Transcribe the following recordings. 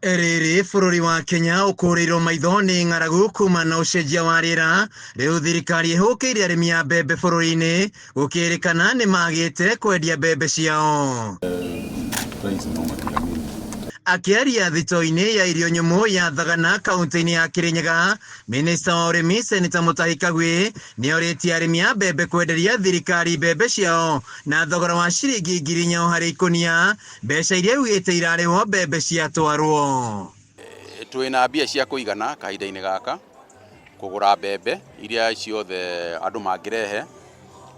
Rĩrĩ bũrũri wa Kenya ũkũrĩirwo maitho nĩ ng'aragu kuma na ũcenjia wa rĩera, rĩu thirikari ĩhũkĩire arĩmi a mbembe bũrũri-inĩ gũkĩrĩkana nĩ magĩte kwendia mbembe ciao. Akĩaria thito-inĩ ya irio nyũmũ ya Thagana kaunti-inĩ ya Kirinyaga, minista wa ũrĩmi Seneta Mutahi Kagwe nĩorĩtie arĩmi a mbembe kwenderia thirikari mbembe ciao na thogora wa ciringi 4,000 o harĩ ikũnia, mbeca iria augĩte irarĩhwo mbembe ciatwarwo. Twĩna mbia cia kũigana kahinda-inĩ gaka kũgũra mbembe iria ciothe andũ mangĩrehe,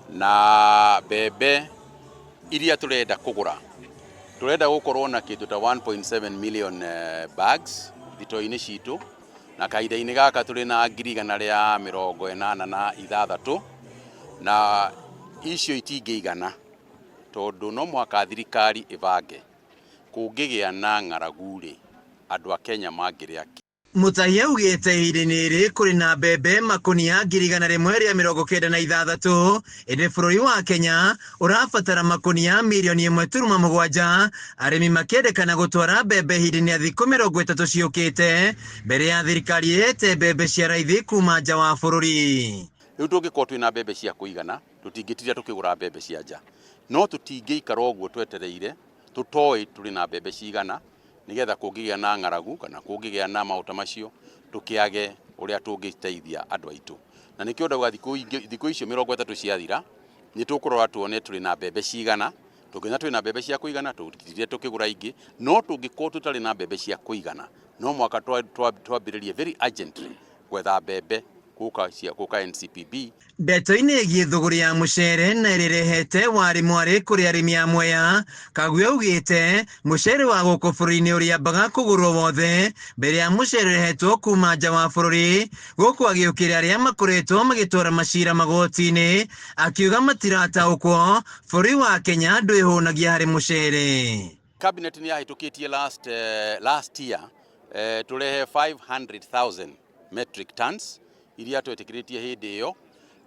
na mbembe iria tũrenda kũgũra, tũrenda gũkorwo na kĩndũ ta 1.7 million bags thitoo-inĩ citũ, na kahinda-inĩ gaka tũrĩ na 186,000, na icio itingĩigana tondũ no mũhaka thirikari ĩbange kũngĩgĩa na ng'aragu rĩ, andũ a Kenya mangĩrĩa kĩ? Mutahi augĩte ihinda-inĩ rĩrĩ kũrĩ na mbembe makũnia 196,000, ĩndĩ bũrũri wa Kenya ũrabatara makũnia mirioni ĩmwe turuma mũgwanja, arĩmi makĩendekana gũtwara mbembe ihinda-inĩ rĩa thikũ 30 ciũkĩte mbere ya thirikari ĩrete mbembe cia raithi kuma nja wa bũrũri. Rĩu tũngĩkorwo twĩna mbembe cia kũigana, tũtingĩtinda tũkĩgũra mbembe cia nja, no tũtingĩikara ũguo twetereire tũtoĩ tũrĩ na mbembe cigana, nĩgetha kũngĩgĩa na ng'aragu kana kũngĩgĩa na maũta macio tũkĩage ũrĩa tũngĩteithia andũ aitũ. Na nĩkĩo ndauga thikũ icio 30 ciathira, nĩ tũkũrora tuone tũrĩ na mbembe cigana, tũngĩona twĩna mbembe cia kũigana tũtinde tũkĩgũra ingĩ, no tũngĩkorwo tũtarĩ na mbembe cia kũigana, no mũhaka twambĩrĩrie very urgently gwetha mbembe gũka NCPB. Ndeto-inĩ ĩgiĩ thũgũrĩ ya mũcere na ĩrĩa ĩrehete warĩ mwarĩ kũrĩ arĩmi a Mwea, Kagwe augĩte mũcere wa gũkũ bũrũri-inĩ ũrĩambaga kũgũrwo wothe mbere ya mũcere ũrehetwo kuma nja wa bũrũri, gũkũ agĩũkĩrĩra arĩa makoretwo magĩtwara macira magoti-inĩ akiuga matirataũkwo bũrũri wa Kenya ndwĩhũnagia harĩ mũcere. Cabinet nĩ yahĩtũkĩtie last year tũrehe 500,000 metric tons iria twetĩkĩrĩtie hĩndĩ ĩyo,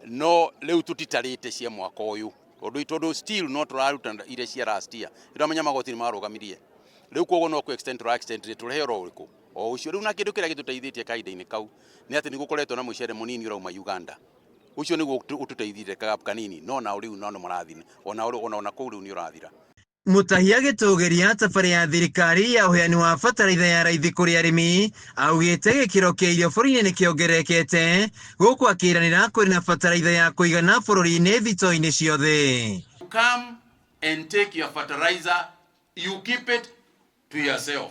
no rĩu tũtitarĩte cia mwaka ũyũ tondũ still no tũraruta iria cia last year. Nĩũramenya magoti nĩ marũgamirie, rĩu koguo no kũ extend tũra extend tũrehe oro ũrĩkũ o ũcio. Rĩu na kĩndũ kĩrĩa gĩtũteithĩtie kahinda-inĩ kau nĩ atĩ nĩ gũkoretwo na mũcere mũnini ũrauma Uganda, ũcio nĩguo ũtũteithirie kanini, no nao rĩu no marathira, ona kũu rĩu nĩ ũrathira. Mutahi agĩtũgĩria thabarĩ ya thirikari ya ũheani wa bataraitha ya raithi kũrĩ arĩmi, augĩte gĩkĩro kĩa irio bũrũri-inĩ nĩkĩongererekete, gũkũ akĩranĩra kũrĩ na bataraitha ya kũigana bũrũri-inĩ thito-inĩ ciothe. Come and take your fertilizer, you keep it to yourself.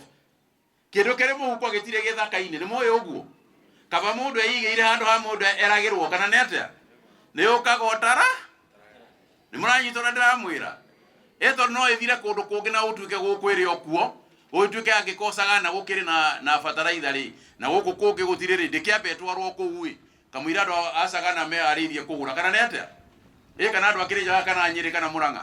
Kĩndũ kĩrĩ mũhuko gĩtirĩ gĩthaka-inĩ, nĩ mũĩ ũguo? Kaba mũndũ eigĩire handũ ha mũndũ eragĩrwo kana nĩ atĩa? Nĩ ũkaga ũtara? Nĩ mũranyita ũrĩa ndĩramwĩra? Ĩ tondũ no ĩthire kũndũ kũngĩ na ũtuĩke gũkũ ĩrĩ o kuo, gũtuĩke angĩkocaga na gũkĩrĩ na bataraitha rĩ, na gũkũ kũngĩ gũtirĩ rĩ, ndĩkĩambe ĩtwarwo kũu ĩ, kamũira andũ a Sagana meharĩirie kũgũra kana nĩ atĩa? Ĩ kana andũ a Kĩrĩnyaga kana Nyĩrĩ kana Mũrang'a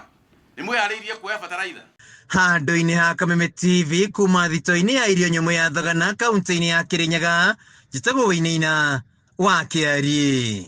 nĩ mwĩharĩirie kuoya bataraitha? Handũ-inĩ ha Kameme TV kuma thito-inĩ ya irio nyũmũ ya Thagana kaunti-inĩ ya Kĩrĩnyaga, njĩtagwo Wainaina wa Kĩariĩ.